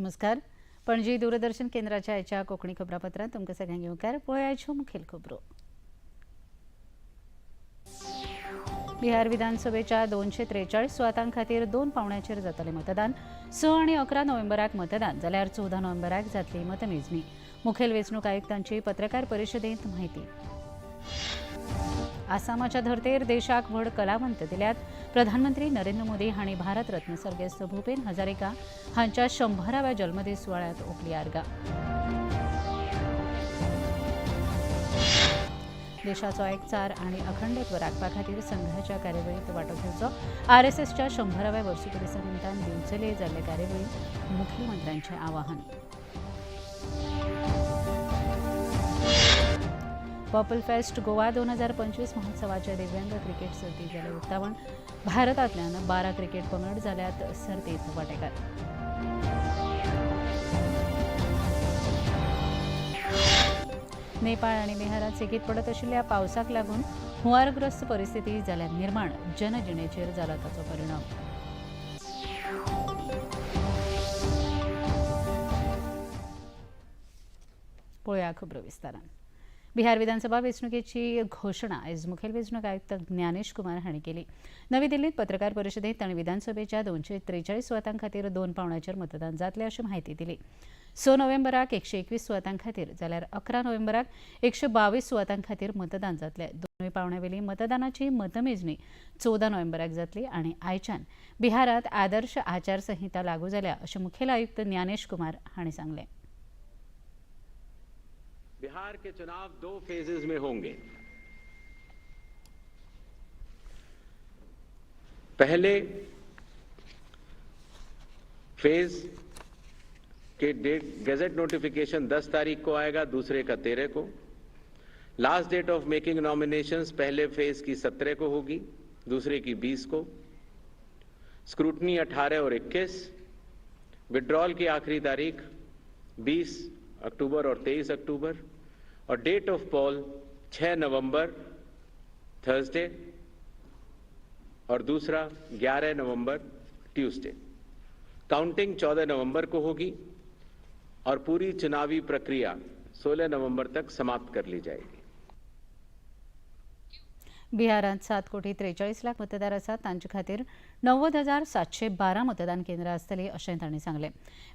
नमस्कार. पणजी दूरदर्शन केंद्राच्या आयच्या कोंकणी खबरापत्रांत तुमकां सगळ्यांक येवकार. पळोवया आयच्यो मुखेल खबरो. बिहार विधानसभेच्या 243 सुवातां खातीर दोन पावंड्याचेर जातलें मतदान. 6 आनी 11 नोव्हेंबराक मतदान जाल्यार 14 नोव्हेंबराक जातली मतमेजणी. मुखेल वेंचणूक आयुक्तांची पत्रकार परिशदेंत म्हायती. आसामाच्या धर्तेर देशाक व्हड कलावंत दिल्यात. प्रधानमंत्री नरेंद्र मोदी हांणी भारत रत्न सर्गेस्त भूपेन हजारिका हांच्या 100व्या जल्मदीस सुवाळ्यांत ओंपली आर्गां. देशाचो एकचार आनी अखंडत्व राखपा खातीर संघाच्या कार्यावळींत वांटो घेवचो. आरएसएसच्या 100व्या वर्सुकी दिसा निमतान दिवचले जाल्ले कार्यावळींत मुखेलमंत्र्यांचें आवाहन. पर्पल फेस्ट गोवा 2025 महोत्सवाच्या दिव्यांग क्रिकेट सर्तीत जालें उक्तावण. भारतांतल्यान 12 क्रिकेट पंगड जाल्यात सर्तीत वांटेकार. नेपाळ आनी बिहारांत सेगीत पडत आशिल्ल्या पावसाक लागून हुंवारग्रस्त परिस्थिती जाल्या निर्माण. जनजिणेचेर जाला ताचो परिणाम. पळोवया खबरो विस्तारान. बिहार विधानसभा वेंचणुकेची घोशणा आयज मुखेल वेंचणूक आयुक्त ज्ञानेश कुमार हांणी केली. नवी दिल्लीत पत्रकार परिशदेंत तांणी विधानसभेच्या 243 सुवातां खातीर दोन पावंड्याचेर मतदान जातलें अशी म्हायती दिली. 6 नोव्हेंबराक 121 सुवातां खातीर जाल्यार 11 नोव्हेंबराक 122 सुवातां खातीर मतदान जातलें. दोनूय पावंड्यावेली मतदानाची मतमेजणी 14 नोव्हेंबराक जातली आनी आयच्यान बिहारांत आदर्श आचारसंहिता लागू जाल्या अशें मुखेल आयुक्त ज्ञानेश कुमार हांणी सांगलें. बिहार के चुनाव 2 फेजेस में होंगे. पहले फेज के डेट गैजेट नोटिफिकेशन 10 तारीख को आएगा, दूसरे का 13 को. Last date of making nominations पहले फेज की 17 को होगी, दूसरे की 20 को. स्क्रूटनी 18 और 21. विड्रॉल की आखिरी तारीख 20 अक्टूबर और 23 अक्टूबर और डेट ऑफ पोल 6 नवंबर थर्सडे और दूसरा 11 नवंबर ट्यूसडे. काउंटिंग 14 नवंबर को होगी और पूरी चुनावी प्रक्रिया 16 नवंबर तक समाप्त कर ली जाएगी. बिहारांत 7 कोटी 43 लाख मतदार आसात. तांचे खातीर 90,712 मतदान केंद्रां आसतलीं अशें तांणी सांगलें.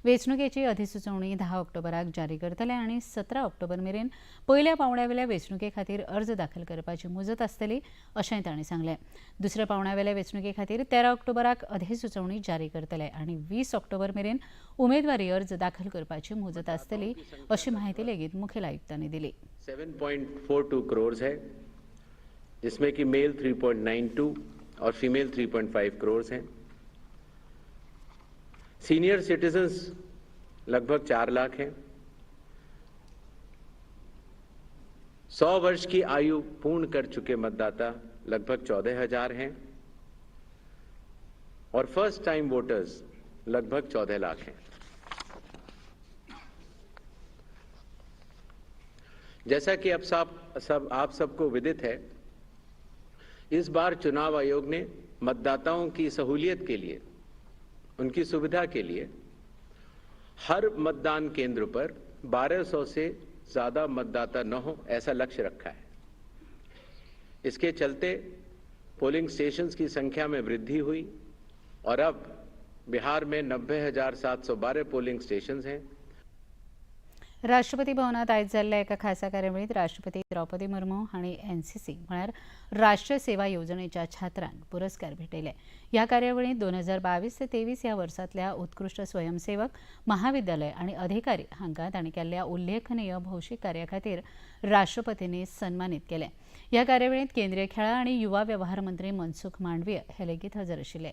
वेंचणुकेची अधिसुचोवणी 10 ऑक्टोबराक जारी करतले आनी 17 ऑक्टोबर मेरेन पयल्या पावंड्यावेल्या वेंचणुके खातीर अर्ज दाखल करपाची मुजत आसतली अशेंय तांणी सांगलें. दुसऱ्या पावंड्यावेल्या वेंचणुके खातीर 13 ऑक्टोबराक अधिसुचोवणी जारी करतले आनी 20 ऑक्टोबर मेरेन उमेदवारी अर्ज दाखल करपाची मुजत आसतली अशी म्हायती लेगीत मुखेल आयुक्तांनी दिली. 7.42 करोड़ है, जिसमें कि मेल 3.92 और फीमेल 3.5 करोड़ हैं. सीनियर सिटीजन्स लगभग 4 लाख हैं. 100 वर्ष की आयु पूर्ण कर चुके मतदाता लगभग 14,000 हैं और फर्स्ट टाइम वोटर्स लगभग 14 लाख हैं. जैसा कि अब सब आप सबको विदित है, इस बार चुनाव आयोग ने मतदाताओं की सहूलियत के लिए, उनकी सुविधा के लिए हर मतदान केंद्र पर 1200 से ज्यादा मतदाता न हो ऐसा लक्ष्य रखा है. इसके चलते पोलिंग स्टेशंस की संख्या में वृद्धि हुई और अब बिहार में 90,712 पोलिंग स्टेशंस हैं. राष्ट्रपती भवनात आयज जाल्ल्या एका खासा कार्यावळींत राष्ट्रपती द्रौपदी मुर्मू हांणी एनसीसी म्हळ्यार राष्ट्रीय सेवा येवजणेच्या छात्रांक पुरस्कार भेटयले. ह्या कार्यावळींत 2022 ते 23 ह्या वर्सांतल्या उत्कृश्ट स्वयंसेवक, महाविद्यालय आनी अधिकारी हांकां तांणी केल्ल्या उल्लेखनीय भौशीक कार्या खातीर राष्ट्रपतींनी सन्मानीत केले. ह्या कार्यावळींत केंद्रीय खेळां आनी युवा वेव्हार मंत्री मनसुख मांडवीय हे लेगीत हजर आशिल्ले.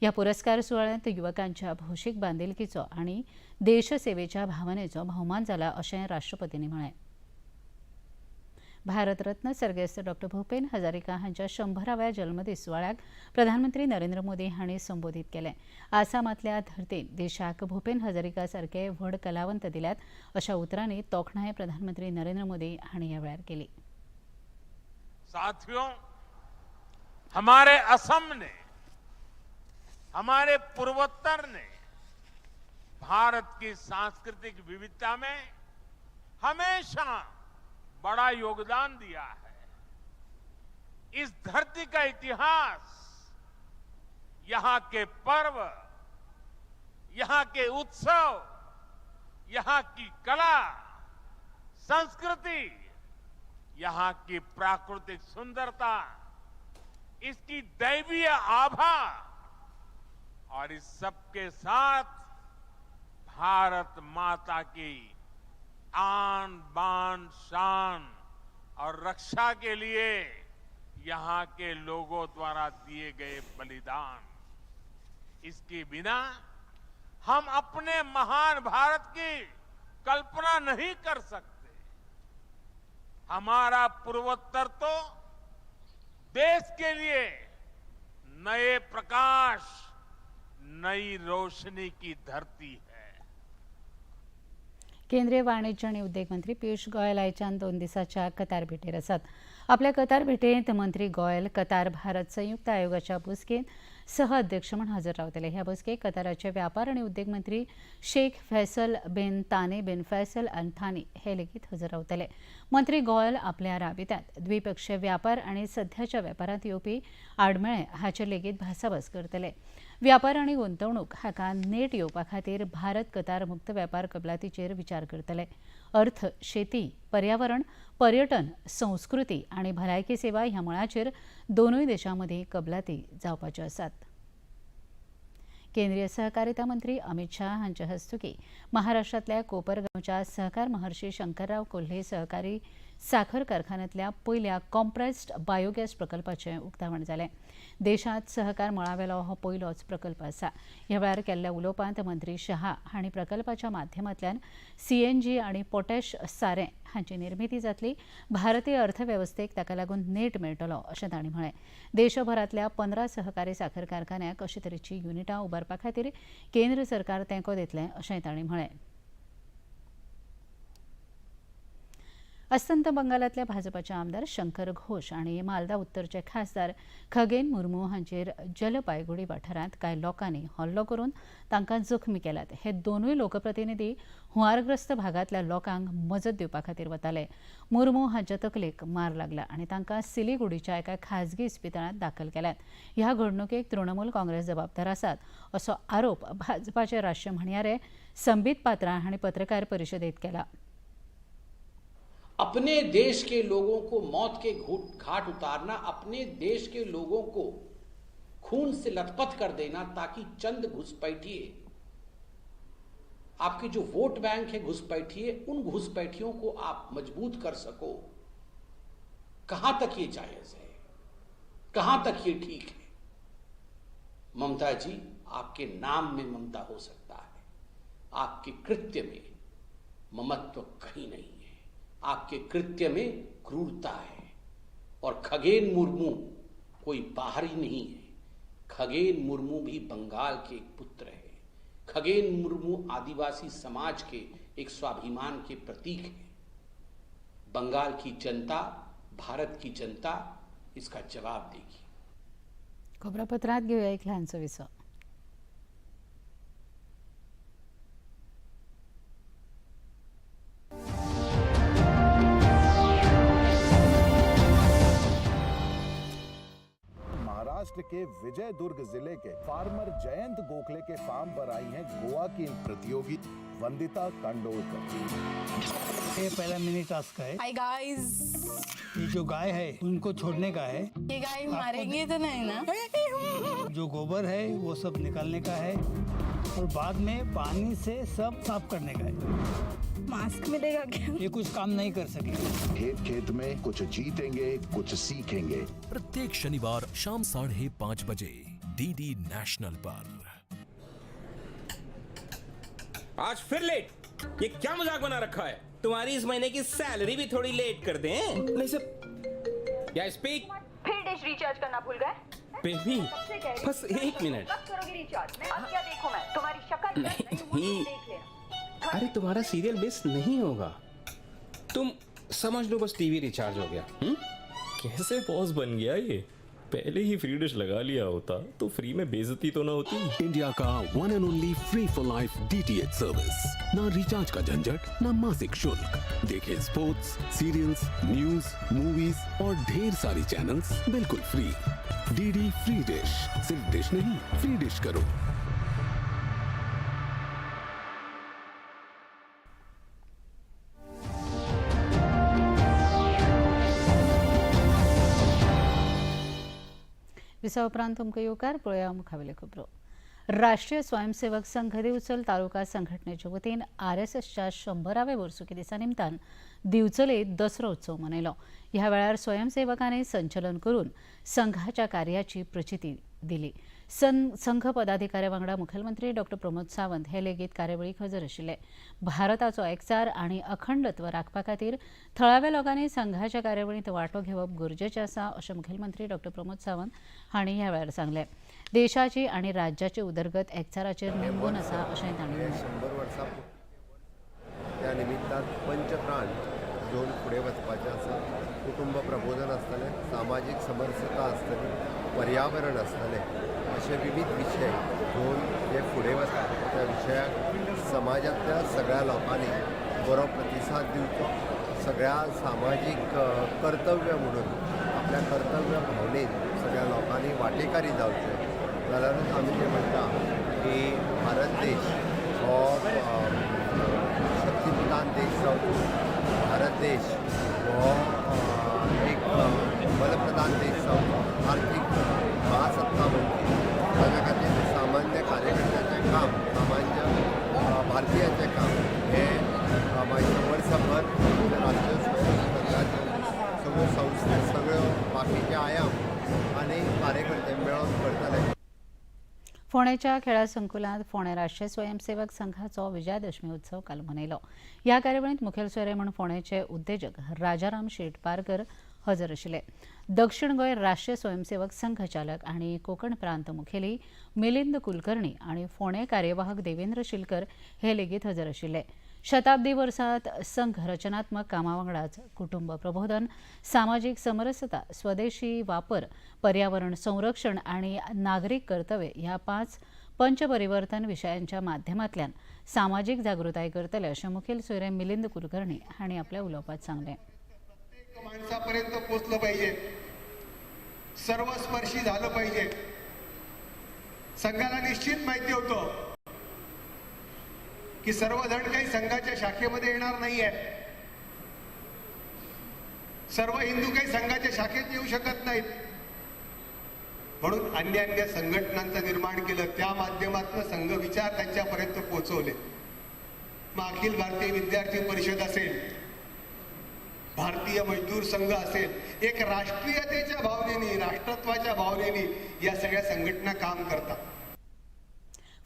ह्या पुरस्कार सुवाळ्यांत युवकांच्या भौशीक बांदिलकीचो आनी देशसेवेच्या भावनेचो भोवमान जाला अशें राष्ट्रपतींनी म्हळें. भारतरत्न सर्गेस्त डॉ भूपेन हजारिका हांच्या 100व्या जल्मदीस सुवाळ्याक प्रधानमंत्री नरेंद्र मोदी हांणी संबोधीत केलें. आसामांतल्या धर्तेन देशाक भूपेन हजारिका सारके व्हड कलावंत दिल्यात अशा उतरांनी तोखणाय प्रधानमंत्री नरेंद्र मोदी हांणी ह्या वेळार केली. साथियों, हमारे असम ने, हमारे पूर्वोत्तर ने भारत की सांस्कृतिक विविधता में हमेशा बड़ा योगदान दिया है। इस धरती का इतिहास, यहां के पर्व, यहां के उत्सव, यहां की कला, संस्कृति, यहां की प्राकृतिक सुंदरता, इसकी दैवीय आभा और इस सबके साथ भारत माता की आन बान शान और रक्षा के लिए यहां के लोगों द्वारा दिए गए बलिदान, इसके बिना हम अपने महान भारत की कल्पना नहीं कर सकते। हमारा पूर्वोत्तर तो देश के लिए नए प्रकाश, नई रोशनी की धरती है। केंद्रीय वाणिज्य आणि उद्योग मंत्री पियुष गोयल आयच्यान 2 दिसाच्या कतार भेटेर आसात। आपल्या कतार भेटेंत मंत्री गोयल कतार भारत संयुक्त आयोगाच्या बसकेंत सह अध्यक्ष म्हूण हजर रावतले। ह्या बसकेक कताराचे व्यापार आनी उद्योग मंत्री Sheikh Faisal bin Thani bin Faisal Al Thani हे लेगीत हजर रावतले। मंत्री गोयल आपल्या राबित्यांत द्विपक्षीय व्यापार आनी सध्याच्या वेपारांत येवपी आडमेळे हाचेर लेगीत भासाभास करतले। व्यापार आनी गुंतवणूक हाका नेट येवपा खातीर भारत कतार मुक्त व्यापार कबलातीचेर विचार करतले। अर्थ, शेती, पर्यावरण, पर्यटन, संस्कृती आनी भलायकी सेवा ह्या मळाचेर दोनूय देशां मदीं कबलाती जावपाच्यो आसात। केंद्रीय सहकारिता मंत्री अमित शाह हांचे हस्तुकी महाराष्ट्रांतल्या कोपरगांवच्या सहकार महर्षी शंकरराव कोल्हे सहकारी साखर कारखान्यांतल्या पयल्या कॉम्प्रेस्ड बायोगॅस प्रकल्पाचें उक्तावण जालें। देशांत सहकार मळावेलो हो पयलोच प्रकल्प आसा। ह्या वेळार केल्ल्या उलोवपांत मंत्री शहा हांणी प्रकल्पाच्या माध्यमांतल्यान सीएनजी आनी पोटॅश सारें हांची निर्मिती जातली। भारतीय अर्थवेवस्थेक ताका लागून नेट मेळटलो अशें तांणी म्हळें। देशभरांतल्या 15 सहकारी साखर कारखान्यांक अशे तरेची युनिटां उबारपा खातीर केंद्र सरकार तेंको दितलें अशेंय तांणी म्हळें। अस्तंत बंगालांतल्या भाजपाचे आमदार शंकर घोष आनी मालदा उत्तरचे खासदार खगेन मुर्मू हांचेर जलपायगुडी वाठारांत कांय लोकांनी हल्लो करून तांकां जखमी केल्यात। हे दोनूय लोकप्रतिनिधी हुंवारग्रस्त भागांतल्या लोकांक मजत दिवपा खातीर वताले। मुर्मू हांच्या तकलेक मार लागला आनी तांकां सिलीगुडीच्या एका खाजगी इस्पितळांत दाखल केल्यात। ह्या घडणुकेक तृणमूल काँग्रेस जबाबदार आसात असो आरोप भाजपाचे राष्ट्रीय म्हणयारे संबित पात्रा हांणी पत्रकार परिशदेंत केला। अपने देश के लोगों को मौत के घाट उतारना, अपने देश के लोगों को खून से लथपथ कर देना, ताकि चंद घुसपैठिए, आपकी जो वोट बैंक है घुसपैठिए, उन घुसपैठियों को आप मजबूत कर सको। कहां तक ये जायज है, कहां तक ये ठीक है? ममता जी, आपके नाम में ममता हो सकता है, आपके कृत्य में ममत्व कहीं नहीं है, आपके कृत्य में क्रूरता है। और खगेन मुर्मू कोई बाहरी नहीं है, खगेन मुर्मू भी बंगाल के एक पुत्र है। खगेन मुर्मू आदिवासी समाज के एक स्वाभिमान के प्रतीक है। बंगाल की जनता, भारत की जनता इसका जवाब देगी। खबरापत्रात घेऊया एक लहानसो विसव। महाराष्ट्र के विजयदुर्ग जिले के फार्मर जयंत गोखले के फार्म पर आई हैं गोवा की प्रतियोगी वंदिता कंडोलकर। ये पहला मिनी टास्क है। हाय गाइस, ये जो गाय है उनको छोड़ने का है। ये गाय मारेंगे तो नहीं ना? जो गोबर है वो सब निकालने का है और बाद में पानी से सब साफ करने का है। मास्क मिलेगा क्या? ये कुछ काम नहीं कर सकेंगे। खेत खेत में कुछ जीतेंगे, कुछ सीखेंगे। प्रत्येक शनिवार शाम 5:30 बजे डीडी नेशनल पर। आज फिर लेट, ये क्या मजाक बना रखा है? तुम्हारी इस महीने की सैलरी भी थोड़ी लेट कर दें। नहीं सर, या स्पीक। फिर डिश रिचार्ज करना भूल गए? बेबी बस एक मिनट। कब करोगी रिचार्ज? अब क्या देखूं मैं तुम्हारी शक्ल? नहीं, देख लेना। अरे तुम्हारा सीरियल मिस नहीं होगा, तुम समझ लो बस टीवी रिचार्ज हो गया। कैसे बॉस बन गया ये? पहले ही फ्री डिश लगा लिया होता तो फ्री में बेइज्जती तो ना होती। इंडिया का one and only free for life DTH service. ना रिचार्ज का झंझट, ना मासिक शुल्क। देखें स्पोर्ट्स, सीरियल्स, न्यूज, मूवीज और ढेर सारी चैनल्स बिल्कुल फ्री। डीडी फ्री डिश, सिर्फ डिश नहीं, फ्री डिश करो। विसा उपरांत तुमकां येवकार. पळोवया मुखावेल्यो खबरो. राष्ट्रीय स्वयंसेवक संघ दिवचल तालुका संघटनेच्या वतीन आरएसएसच्या 100व्या वर्सुकी दिसा निमतान दिवचले दसरो उत्सव मनयलो. ह्या वेळार स्वयंसेवकांनी संचलन करून संघाच्या कार्याची प्रचिती दिली. संघ पदाधिकाऱ्या वांगडा मुखेलमंत्री डॉक्टर प्रमोद सावंत हे लेगीत कार्यावळीक हजर आशिल्ले. भारताचो एकचार आनी अखंडत्व राखपा खातीर थळाव्या लोकांनी संघाच्या कार्यावळींत वांटो घेवप गरजेचें आसा अशें मुखेलमंत्री डॉक्टर प्रमोद सावंत हांणी ह्या वेळार सांगलें. देशाची आनी राज्याची उदरगत एकचाराचेर निंबून आसा अशें तांणी म्हणलें. 100 वर्सां त्या निमित्तान पंचप्राण घेवन फुडें वचपाचें आसा. कुटुंब प्रबोधन आसतलें, सामाजीक समरसता आसतली, पर्यावरण आसतलें, अशे विविध विशय घेवन जे फुडें वता त्या विशयाक समाजांतल्या सगळ्या लोकांनी बरो प्रतिसाद दिवचो. सगळ्या सामाजीक कर्तव्य म्हणून आपल्या कर्तव्य भावनेन सगळ्या लोकांनी वांटेकारी जावचें जाल्यारूच आमी जें म्हणटा की भारत देश हो शक्तिप्रधान देश जावचो, भारत देश हो एक बलप्रधान देश जावचो, आर्थीक महासत्ता म्हणची. ताज्या खातीर सामान्य कार्यकर्त्याचें काम, सामान्य भारतीयांचें काम हें मागीर वर्सभर राष्ट्रीय स्वयंसेवक संघाच्यो सगळ्यो संस्था, सगळ्यो बाकीचे आयाम आनी कार्यकर्ते मेळोन करतले. फोंडेच्या खेळा संकुलांत फोंडें राष्ट्रीय स्वयंसेवक संघाचो विजयादशमी उत्सव काल मनयलो. ह्या कार्यावळींत मुखेल सोयरे म्हूण फोंडेचे उद्देजक राजाराम शेट पारकर हजर आशिल्ले. दक्षिण गोंय राष्ट्रीय स्वयंसेवक संघ चालक आनी कोंकण प्रांत मुखेली मिलिंद कुलकर्णी आनी फोंडें कार्यवाहक देवेंद्र शिलकर हे लेगीत हजर आशिल्ले. शताब्दी वर्सात संघ रचनात्मक कामा वांगडाच कुटुंब प्रबोधन, सामाजीक समरसता, स्वदेशी वापर, पर्यावरण संरक्षण आनी नागरीक कर्तव्य ह्या 5 पंचपरिवर्तन विशयांच्या माध्यमांतल्यान सामाजीक जागृताय करतले अशें मुखेल सोयरे मिलिंद कुलकर्णी हांणी आपल्या उलोवपांत सांगलें. माणसापर्यंत पोचलं पाहिजे, सर्वस्पर्शी झालं पाहिजे. संघाला निश्चित माहिती होतं की सर्वजण काही संघाच्या शाखेमध्ये येणार नाहीये, सर्व हिंदू काही संघाच्या शाखेत येऊ शकत नाहीत, म्हणून अन्य अन्य संघटनांचं निर्माण केलं, त्या माध्यमातून संघ विचार त्यांच्यापर्यंत पोहोचवले. मग अखिल भारतीय विद्यार्थी परिषद असेल, भारतीय मजदूर संघ असेल, एक राष्ट्रीयतेच्या भावनेने, राष्ट्रत्वाच्या भावनेने या सगळ्या संघटना काम करतात.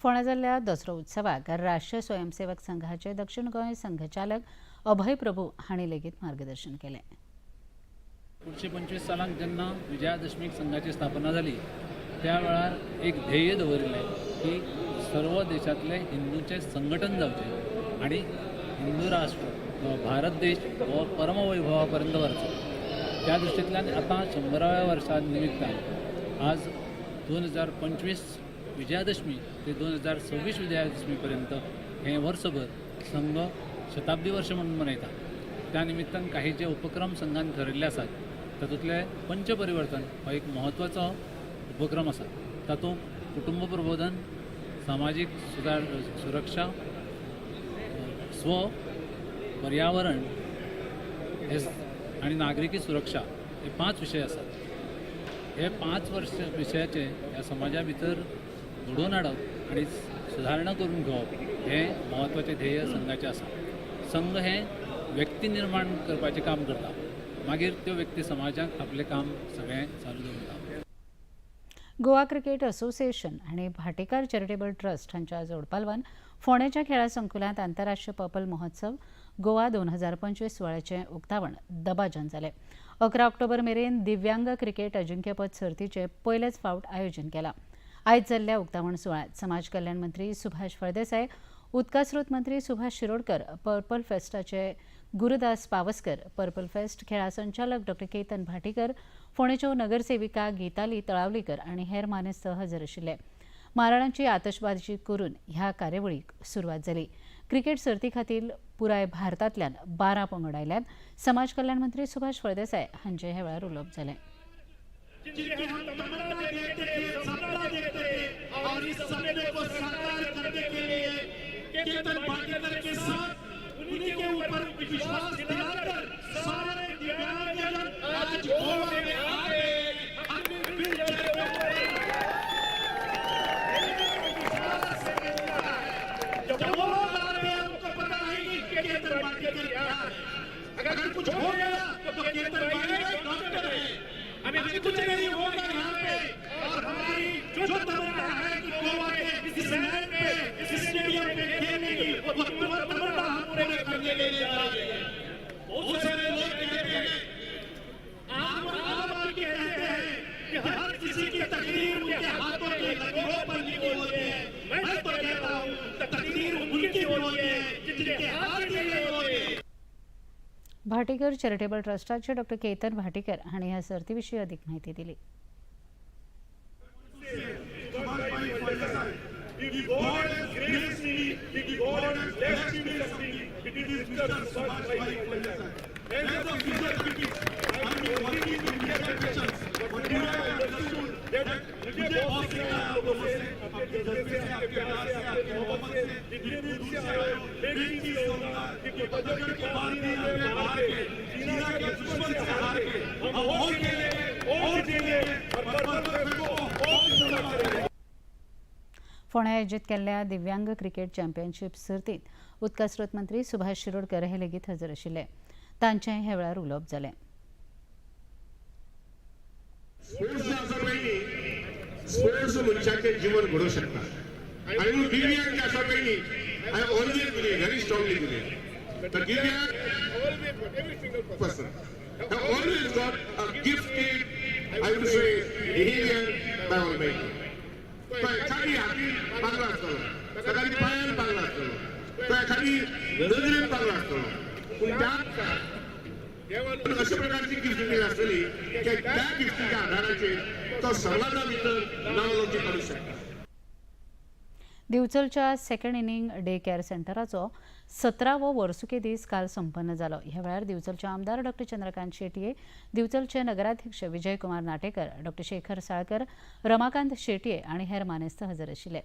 फोंड्या जाल्ल्या दसरो उत्सवाक राष्ट्रीय स्वयंसेवक संघाचे दक्षिण गोंय संघचालक अभय प्रभू हांणी लेगीत मार्गदर्शन केलें. एकुणशे 25 सालांत जेन्ना विजयादशमीक संघाची स्थापना जाली त्या वेळार एक ध्येय दवरिल्लें की सर्व देशांतले हिंदूचें संघटन जावचें आनी हिंदू राष्ट्र भारत देश हो परमवैभवा पर्यंत व्हरचो. त्या दृश्टींतल्यान आतां 100व्या वर्सा निमित्तान आज 2025 विजयादशमी ते 2026 विजयादशमी पर्यंत हें वर्सभर संघ शताब्दी वर्ष म्हणून मनयता. त्या निमित्तान काही जे उपक्रम संघान थरयल्ले आसात तातूंतले पंचपरिवर्तन हो एक म्हत्वाचो उपक्रम आसा. तातूंत कुटुंब प्रबोधन, सामाजीक सुरक्षा, स्व, पर्यावरण हे आनी नागरिकी सुरक्षा हे 5 विशय आसात. हे 5 वर्ष विशयाचे ह्या समाजा भितर घडोवन हाडप आनी सुदारणा करून घेवप हें म्हत्वाचें ध्येय संघाचें आसा. संघ हें व्यक्ती निर्माण करपाचें काम करता, मागीर त्यो व्यक्ती समाजाक आपलें काम सगळें चालू दवरता. गोवा क्रिकेट असोसिएशन आनी भाटीकार चॅरिटेबल ट्रस्ट हांच्या जोडपालवान फोंडेच्या खेळा संकुलांत आंतरराष्ट्रीय पर्पल महोत्सव गोवा 2025 सुवाळ्याचें उक्तावण दबाज्यान जालें. 11 ऑक्टोबर मेरेन दिव्यांग क्रिकेट अजिंक्यपद सर्तीचें पयलेच फावट आयोजन केलां. आयज जाल्ल्या उक्तावण सुवाळ्यांत समाज कल्याण मंत्री सुभाष फळदेसाय, उदका स्रोत मंत्री सुभाष शिरोडकर, पर्पल फेस्टाचे गुरुदास पावसकर, पर्पल फेस्ट खेळा संचालक डॉ केतन भाटीकर, फोंडेच्यो नगरसेविका गीताली तळावलीकर आनी हेर मानेस्त हजर आशिल्ले. माराणांची आतशबाजी करून ह्या कार्यावळीक सुरवात जाली. क्रिकेट सर्ती खातीर पुराय भारतांतल्यान 12 पंगड आयल्यात. समाज कल्याण मंत्री सुभाष फळदेसाय हांचे ह्या वेळार उलोवप जालें. अगर कुछ हो गया तो केतन भाई डॉक्टर है, अभी कुछ नहीं होगा यहाँ पे. और हमारी जो तमन्ना है कि गोवा के इस लैंड पे, इस स्टेडियम पे खेलने की, वो तमन्ना हम पूरे करने के लिए जा रहे हैं. बहुत सारे लोग कहते हैं, आम आदमी कहते हैं कि हर किसी की तकदीर उनके हाथों की लकीरों पर लिखी होती है. मैं तो कहता हूँ तकदीर उनकी भी होती है जिनके हाथ ही नहीं होते. भाटीकर चॅरिटेबल ट्रस्टाचे डॉ केतन भाटीकर हांणी ह्या सर्ती विशीं अधिक माहिती दिली. फोंड्या आयोजीत केल्ल्या दिव्यांग क्रिकेट चॅम्पियनशीप सर्तींत उदका स्रोत मंत्री सुभाष शिरोडकर हे लेगीत हजर आशिल्ले. तांचें ह्या वेळार उलोवप जालें. स्पोर्ट्स मनशाचें जीवन घडोवंक शकता आनी दिव्यांग आसा पयलीं I always believe, very strongly believe, the दिव्यांग person have always got a gifted, I would say, behavior by Almighty. तो एखादी हाती पांगला आसतलो, एखादी पांयान पांगला आसतलो, तो एखादी नजरेन पांगला आसतलो, पूण त्या अशा प्रकारची गिफ्ट दिली आसतली की त्या गिफ्टीच्या आधाराचेर तो समाजा भितर नांव लौकीक करूंक शकता. दिवचलच्या सेकंड इनिंग डे केअर सेंटराचो 17वो वर्सुकी दीस काल संपन्न जालो. ह्या वेळार दिवचलचे आमदार डॉ चंद्रकांत शेटये, दिवचलचे नगराध्यक्ष विजयकुमार नाटेकर, डॉ शेखर साळकर, रमाकांत शेटये आनी हेर मानेस्त हजर आशिल्ले.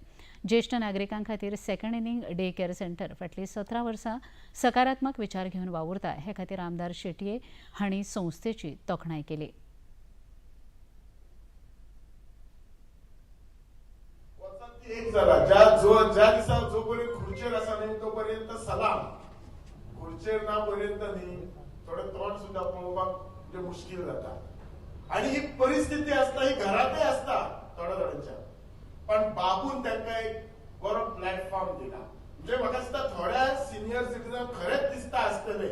ज्येश्ठ नागरिकां खातीर second inning day care centre फाटलीं 17 वर्सां सकारात्मक विचार घेवन वावुरता. हे खातीर आमदार शेटये हांणी संस्थेची तोखणाय केली. एक जाला ज्या जो ज्या दिसा जो पर्यंत खुर्चेर आसा न्ही तो पर्यंत सलाम, खुर्चेर ना पर्यंत न्ही थोडे तोंड सुद्दां पळोवपाक म्हणजे मुश्कील जाता. आनी ही परिस्थिती आसता, ही घरांतय आसता थोड्या थोड्यांच्या, पण बाबून तांकां एक बरो प्लॅटफॉर्म दिला. म्हणजे म्हाका दिसता थोड्या सिनियर सिटीजन खरेंच दिसता आसतले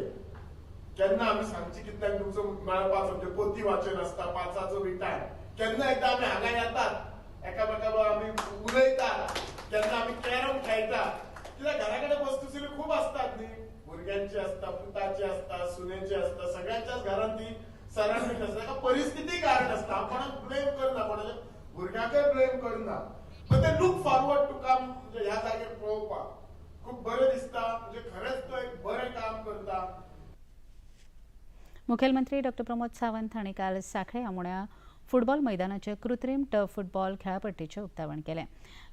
केन्ना आमी सांगची कितल्यांक तुमचो मेळपाचो, म्हणजे पोती वाचन आसता 5 बी टायम, केन्ना एकदां आमी हांगा येतात एकामेका आमी उलयतात, केन्ना आमी कॅरम खेळटात. कित्याक घरा कडेन वस्तू खूब आसतात न्ही, भुरग्यांची आसता, पुताची आसता, सुनेची आसता, सगळ्यांच्याच घरांत ती सरावंडिंग आसता. ताका परिस्थिती कारण आसता. हांव कोणाक ब्लेम करना, कोणाच्या भुरग्यांकय ब्लेम करना, पण ते लूक फॉरवर्ड टू काम म्हणजे ह्या जागेर पळोवपाक खूब बरें दिसता. म्हणजे खरेंच तो एक बरें काम करता. मुखेलमंत्री डॉ प्रमोद सावंत हांणी काल सांखळे आमोण्या फुटबॉल मैदानाचे कृत्रीम टर्फ फुटबॉल खेळापट्टीचें उक्तावण केलें.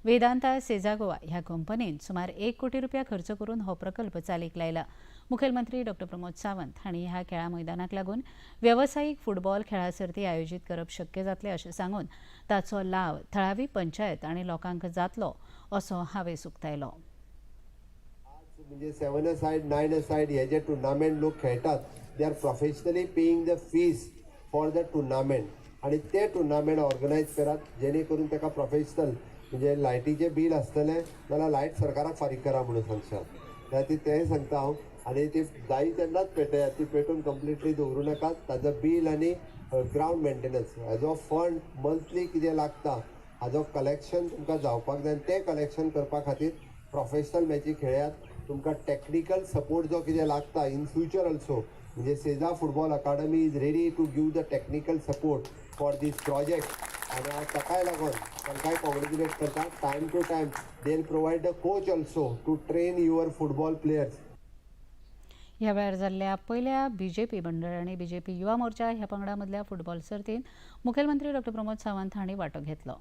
वेदांता सेजागोवा ह्या कंपनीन सुमार 1 कोटी रुपया खर्च करून हो प्रकल्प चालीक लायला. मुखेलमंत्री डॉ प्रमोद सावंत हांणी ह्या खेळा मैदानाक लागून वेवसायीक फुटबॉल खेळा सर्ती आयोजीत करप शक्य जातलें अशें सांगून ताचो लाव थळावी पंचायत आनी लोकांक जातलो असो हावेस उक्तायलो. म्हणजे 7 a side 9 a side हे जे टुर्नामेंट लोक खेळटात, they are professionally paying the fees for the tournament. आनी ते टुर्नामेंट ऑर्गनायज करात जेणे करून ताका प्रोफेशनल म्हणजे लायटीचें बील आसतलें जाल्यार लायट सरकाराक फारीक करा म्हणून सांगशात, त्या खातीर तेंय सांगता हांव. आनी ती जायी तेन्नाच पेटयात, ती पेटून कंप्लिटली दवरूं नाकात. ताजो बील आनी ग्रावंड मेंटेनन्स हाजो फंड मंथली कितें लागता हाजो कलेक्शन तुमकां जावपाक जाय आनी तें कलेक्शन करपा खातीर प्रोफेशनल मॅची खेळयात. तुमकां टॅक्निकल सपोर्ट जो कितें लागता इन फ्युचर ऑल्सो, म्हणजे Seza football academy is ready to give the technical support for this project. आनी हांव ताकाय लागून तांकांय कॉंग्रेच्युलेट करता. Time to time they will provide the coach also to train your football players. ह्या वेळार जाल्ल्या पयल्या बीजेपी मंडळ आनी बीजेपी युवा मोर्चा ह्या पंगडा मदल्या फुटबॉल सर्तींत मुखेलमंत्री डॉ प्रमोद सावंत हांणी वांटो घेतलो.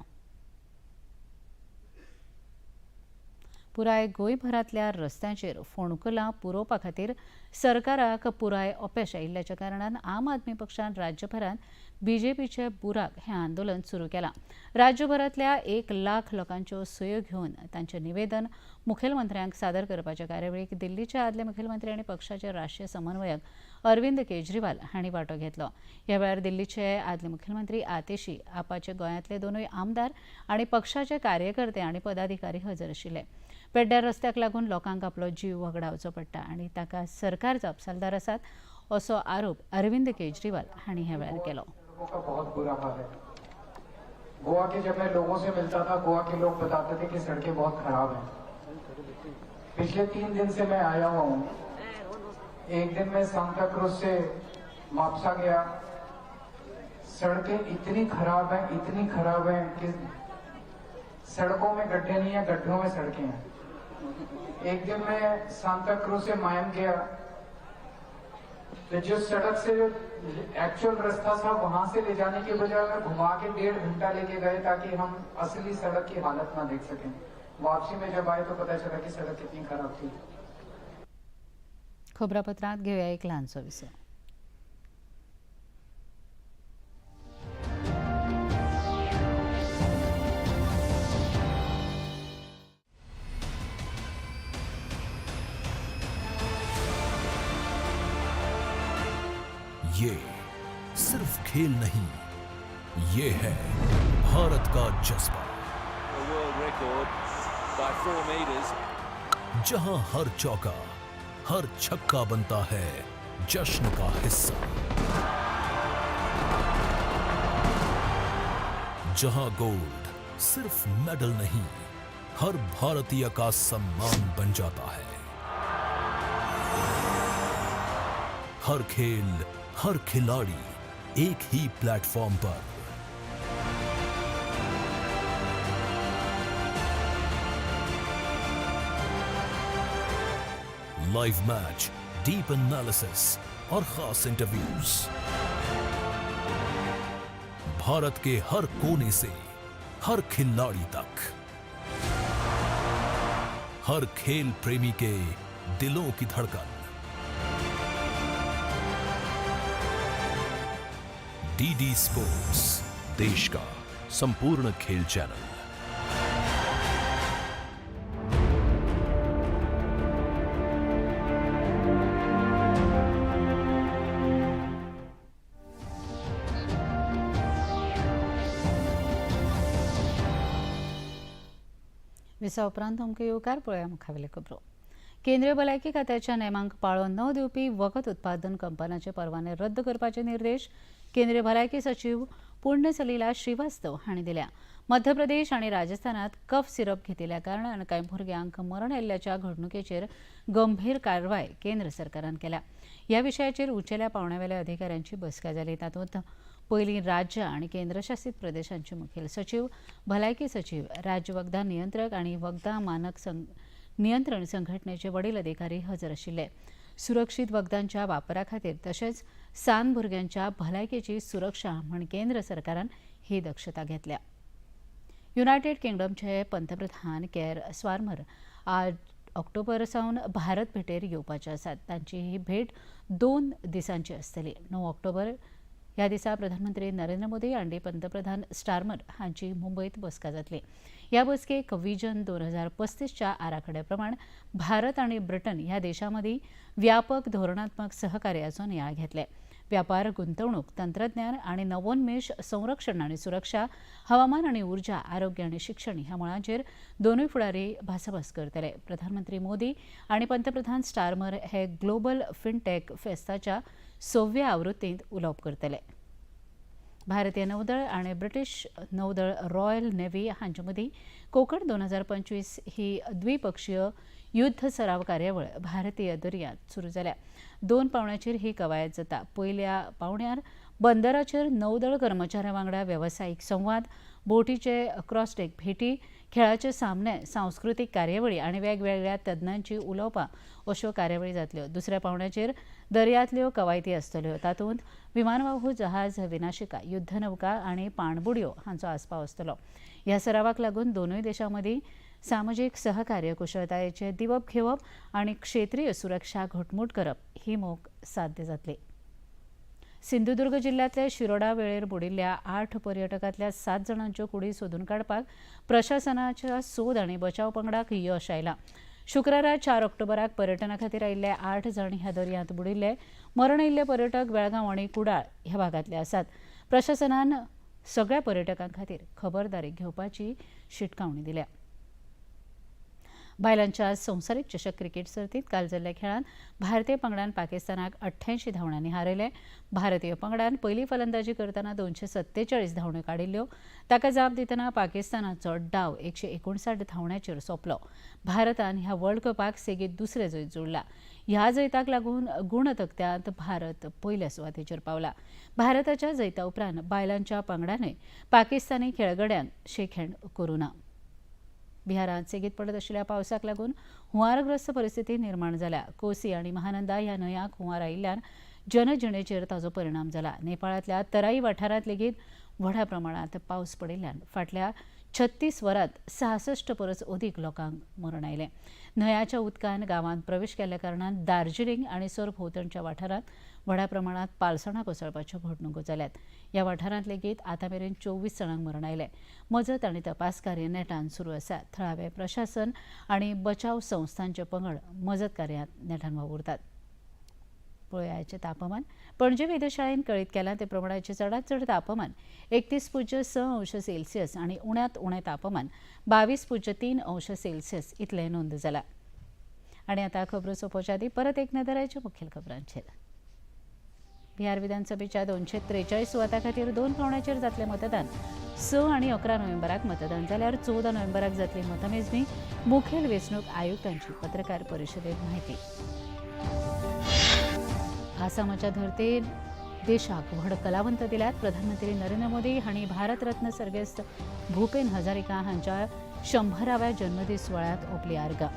पुराय गोंयभरांतल्या रस्त्यांचेर फोंडकुलां पुरोवपा खातीर सरकाराक पुराय अपेश आयिल्ल्याच्या कारणान आम आदमी पक्षान राज्यभरांत बीजेपीचे बुराक हें आंदोलन सुरू केलां. राज्यभरांतल्या 1 लाख लोकांच्यो सयो घेवन तांचें निवेदन मुखेलमंत्र्यांक सादर करपाच्या कार्यावळीक दिल्लीचे आदले मुखेलमंत्री आनी पक्षाचे राष्ट्रीय समन्वयक अरविंद केजरीवाल हांणी वांटो घेतलो. ह्या वेळार दिल्लीचे आदले मुखेलमंत्री आतिशी, आपाचे गोंयांतले दोनूय आमदार आनी पक्षाचे कार्यकर्ते आनी पदाधिकारी हजर आशिल्ले. पेड्ड्यार रस्त्याक लागून लोकांक आपलो जीव वगडावचो पडटा आनी ताका सरकार जापसालदार आसात असो आरोप अरविंद केजरीवाल हांणी ह्या वेळार केलो. का बहुत बुरा हाल है. गोवा के जब मैं लोगों से मिलता था, गोवा के लोग बताते थे कि सड़कें बहुत खराब हैं. पिछले 3 दिन से मैं आया हुआ हूँ. एक दिन मैं सांता क्रूज से मापसा गया. सड़कें इतनी खराब हैं, इतनी खराब हैं कि सड़कों में गड्ढे नहीं है, गड्ढों में सड़कें हैं. एक दिन मैं सांता क्रूज से मायम गया तो जो सड़क से जो एक्चुअल रास्ता था वहां से ले जाने के बजाय हमें घुमा के 1.5 घंटा लेके गए ताकि हम असली सड़क की हालत ना देख सकें. वापसी में जब आए तो पता चला कि सड़क कितनी खराब थी. खबरापत्रांत घेऊया एक ल्हानसो विसव. ये सिर्फ खेल नहीं, ये है भारत का जज्बा। जहां हर चौका, हर छक्का बनता है जश्न का हिस्सा, जहां गोल्ड सिर्फ मेडल नहीं, हर भारतीय का सम्मान बन जाता है। हर खेल, हर खिलाड़ी एक ही प्लेटफॉर्म पर। लाइव मैच, डीप एनालिसिस और खास इंटरव्यूज, भारत के हर कोने से हर खिलाड़ी तक, हर खेल प्रेमी के दिलों की धड़कन। डीडी स्पोर्ट्स, देश का संपूर्ण खेल चैनल। विसा उपरांत आमकां येवकार पळोवया मुखावेल्यो खबरो. केंद्रीय भलायकी खात्याच्या नेमांक पाळो न दिवपी वखद उत्पादन कंपन्यांचे परवाने रद्द करपाचे निर्देश केंद्रीय भलायकी सचिव पुण्य सलीला श्रीवास्तव हांणी दिल्या. मध्य प्रदेश आनी राजस्थानात कफ सिरप घेतिल्ल्या कारणान कांय भुरग्यांक मरण आयिल्ल्याच्या घडणुकेचेर गंभीर कारवाय केंद्र सरकारान केल्या. ह्या विशयाचेर उंचेल्या पावंड्यावेल्या अधिकाऱ्यांची बसका जाली. तातूंत पयलीं राज्य आनी केंद्रशासीत प्रदेशांचे मुखेल सचिव, भलायकी सचिव, राज्य वखदां नियंत्रक आनी वखदां मानक नियंत्रण संघटनेचे वडील अधिकारी हजर आशिल्ले. सुरक्षीत वखदांच्या वापरा खातीर तशेंच सान भुरग्यांच्या भलायकेची सुरक्षा म्हण केंद्र सरकारान ही दक्षता घेतल्या. युनायटेड किंगडमचे पंतप्रधान केअर स्टार्मर 8 ऑक्टोबर सावन भारत भेटेर येवपाचे आसात. तांची ही भेट 2 दिसांची आसतली. 9 ऑक्टोबर ह्या दिसा प्रधानमंत्री नरेंद्र मोदी आनी पंतप्रधान स्टार्मर हांची मुंबयत बसका जातली. ह्या बसकेक विजन 2035च्या आराखड्या प्रमाण भारत आनी ब्रिटन ह्या देशां मदीं व्यापक धोरणात्मक सहकार्याचो नियाळ घेतले. व्यापार, गुंतवणूक, तंत्रज्ञान आनी नवोन्मेष, संरक्षण आनी सुरक्षा, हवामान आनी ऊर्जा, आरोग्य आनी शिक्षण ह्या मळांचेर दोनूय फुडारी भासाभास करतले. प्रधानमंत्री मोदी आनी पंतप्रधान स्टार्मर हे ग्लोबल फिनटेक फेस्ताच्या 6व्या आवृत्तींत उलोवप करतले. भारतीय नौदळ आनी ब्रिटीश नौदळ रॉयल नेव्ही हांचे मदीं कोकण 2025 ही द्विपक्षीय युद्ध सराव कार्यावळ भारतीय दर्यांत सुरू जाल्या. 2 पावण्याचेर ही कवायत जाता. पयल्या पावण्यार बंदराचेर नौदळ कर्मचाऱ्यां वांगडा वेवसायीक संवाद, बोटीचे क्रॉसडेक भेटी, खेळाचे सामने, सांस्कृतीक कार्यावळी आनी वेगवेगळ्या तज्ञांची उलोवपां अश्यो कार्यावळी जातल्यो. दुसऱ्या पावण्याचेर दर्यांतल्यो कवायती आसतल्यो. तातूंत विमानवाहू जहाज, विनाशिका, युद्धनौका आनी पाणबुडयो हांचो आस्पाव आसतलो. ह्या सरावाक लागून दोनूय देशां मदीं सामाजीक सहकार्य, कुशळतायेचें दिवप घेवप आनी क्षेत्रीय सुरक्षा घटमूट करप ही मोख साध्य जातली. सिंधुदुर्ग जिल्ल्यांतल्या शिरोडा वेळेर बुडिल्ल्या 8 पर्यटकांतल्या 7 जाणांच्यो कुडी सोदून काडपाक प्रशासनाच्या सोद आनी बचाव पंगडाक यश आयलां. शुक्रारा 4 ऑक्टोबराक पर्यटना खातीर आयिल्ले 8 जाण ह्या दर्यांत बुडिल्ले. मरण आयिल्ले पर्यटक बेळगांव आनी कुडाळ ह्या भागांतले आसात. प्रशासनान सगळ्या पर्यटकां खातीर खबरदारी घेवपाची शिटकावणी दिल्या. बायलांच्या संवसारीक चषक क्रिकेट सर्तीत काल जाल्ल्या खेळांत भारतीय पंगडान पाकिस्तानाक 88 धांवड्यांनी हारयलें. भारतीय पंगडान पयली फलंदाजी करतना 247 धांवड्यो काडिल्ल्यो. ताका जाप दितना पाकिस्तानाचो डाव 159 धांवड्यांचेर सोंपलो. भारतान ह्या वर्ल्ड कपाक सेगीत दुसरें जैत जोडलां. ह्या जैताक लागून गुणतकट्यांत भारत पयल्या सुवातेचेर पावला. भारताच्या जैता उपरांत बायलांच्या पंगडानय पाकिस्तानी खेळगड्यांक शेकहँड करूं ना. बिहारांत सेगीत पडत आशिल्ल्या पावसाक लागून हुंवारग्रस्त परिस्थिती निर्माण जाल्या. कोसी आनी महानंदा ह्या न्हंयांक हुंवार आयिल्ल्यान जनजिणेचेर ताचो परिणाम जाला. नेपाळांतल्या तराई वाठारांत लेगीत व्हडा प्रमाणांत पावस पडिल्ल्यान फाटल्या 36 वरांत 66 परस अदीक लोकांक मरण आयलें. न्हंयाच्या उदकान गांवांत प्रवेश केल्ल्या कारणान दार्जिलिंग आनी सरभोंवतणच्या वाठारांत व्हडा प्रमाणांत पालसणां कोसळपाच्यो घडणुको जाल्यात. ह्या वाठारांत लेगीत आतां मेरेन 24 जाणांक मरण आयलें. मजत आनी तपास कार्य नेटान सुरू आसा. थळावें प्रशासन आनी बचाव संस्थांचे पंगड मजत कार्यांत नेटान वावुरतात. पळयाचें तापमान. पणजे वेधशाळेन कळीत केलां ते प्रमाणाचें चडांत चड तापमान 31.6 अंश सेल्सियस आनी उण्यांत उणें तापमान 22.3 अंश सेल्सियस इतलें नोंद जालां. आनी आतां खबरो सोंपोवच्या आदीं परत एक नदर आयच्या मुखेल खबरांचेर. बिहार विधानसभेच्या 243 सुवातां खातीर 2 पावण्याचेर जातलें मतदान. 6 आनी 11 नोव्हेंबराक मतदान जाल्यार 14 नोव्हेंबराक जातली मतमेजणी. मुखेल वेंचणूक आयुक्तांची पत्रकार परिशदेत माहिती. आसामाच्या धर्तेर देशाक व्हड कलावंत दिल्यात. प्रधानमंत्री नरेंद्र मोदी हांणी भारतरत्न सर्गेस्त भूपेन हजारिका हांच्या 100व्या जन्मदीस सुवाळ्यांत ओंपली आर्गां.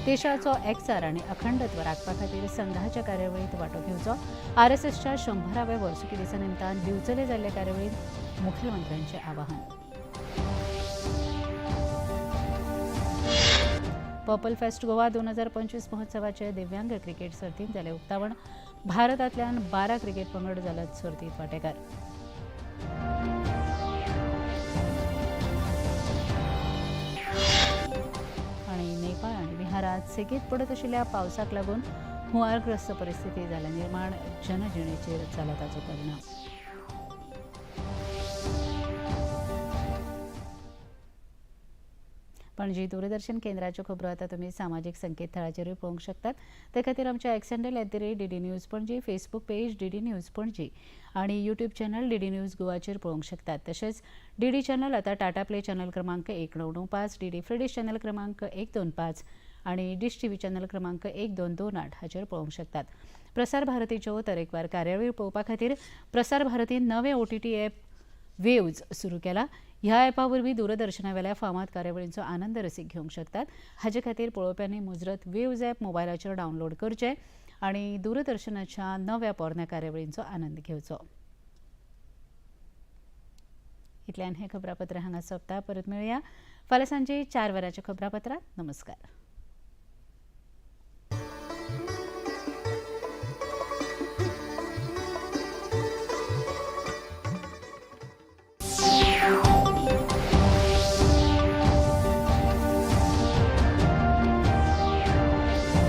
देशाचो एकचार आनी अखंडत्व राखपा खातीर संघाच्या कार्यावळींत वांटो घेवचो. आरएसएसच्या 100व्या वर्सुकी दिसा निमतान दिवचले जाल्ल्या कार्यावळींत मुखेलमंत्र्यांचें आवाहन. पर्पल फेस्ट गोवा 2025 महोत्सवाचे दिव्यांग क्रिकेट सर्तींत जालें उक्तावण. भारतांतल्यान 12 क्रिकेट पंगड जाल्यात सर्तींत वांटेकार. आनी नेपाळ आनी बिहारांत सेगीत पडत आशिल्ल्या पावसाक लागून हुंवारग्रस्त परिस्थिती जाल्या निर्माण. जनजिणेचेर जाला ताचो परिणाम. पणजी दूरदर्शन केंद्राच्यो खबरो आतां तुमी सामाजीक संकेतथळाचेरूय पळोवंक शकतात. ते खातीर आमच्या X handle @DD News Panaji, Facebook page DD News Panaji आनी यूट्यूब चॅनल डीडी न्यूज गोवाचेर पळोवंक शकतात. तशेंच डीडी चॅनल आतां टाटा प्ले चॅनल क्रमांक 1995, डीडी फ्री डिश चॅनल क्रमांक 125 आनी डिश टीव्ही चॅनल क्रमांक 1228 हाचेर पळोवंक शकतात. प्रसार भारतीच्यो तरेकवार कार्यावळी पळोवपा खातीर प्रसार भारतीन नवें ओटीटी ॲप वेव्ज सुरू केला. ह्या ॲपा वरवीं दूरदर्शनावेल्या फामाद कार्यावळींचो आनंद रसीक घेवंक शकतात. हाजे खातीर पळोवप्यांनी मुजरत वेव्ज ॲप मोबायलाचेर डावनलोड करचें आनी दूरदर्शनाच्या नव्या पोरण्या कार्यावळींचो आनंद घेवचो. इतल्यान हें खबरापत्र हांगा सोंपता. परत मेळया फाल्यां सांजे 4 वरांच्या खबरापत्रांत. नमस्कार.